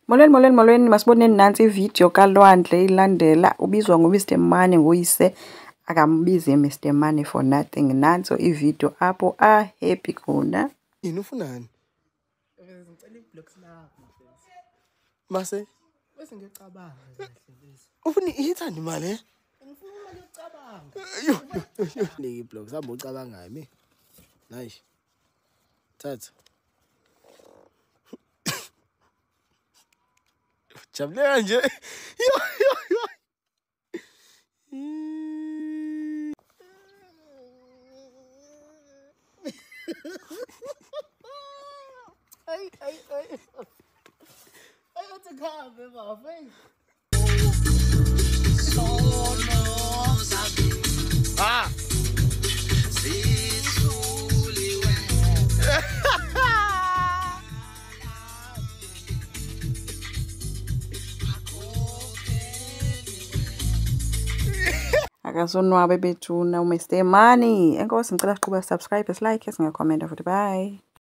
Molweni, molweni, molweni, masiboneni nantsi ividiyo kaLwandle ilandela. Ubizwa ngoMr Money nguyise, akambizi Mr Money for nothing. Nantso ividiyo apho ahappy khona. Yini ufunani? Ngicela i-blocks lakho mfethu. Mase Bese ngiyocabanga kahle bese. Ufuna ithanda imali eh? Ngifuna imali yokucabanga. Yo yo yo. Niki i-blocks hamba ucabangayo mi. Nice. Thatha. Jabule kanje. Yo yo yo. Ay ay ay. Ay uthi khambe bafo. Ah. Akasonwabe bethuna uMr Money. Enkosi, ngicela siqhubeke subscribe, like, singakhomenta futhi. Bye.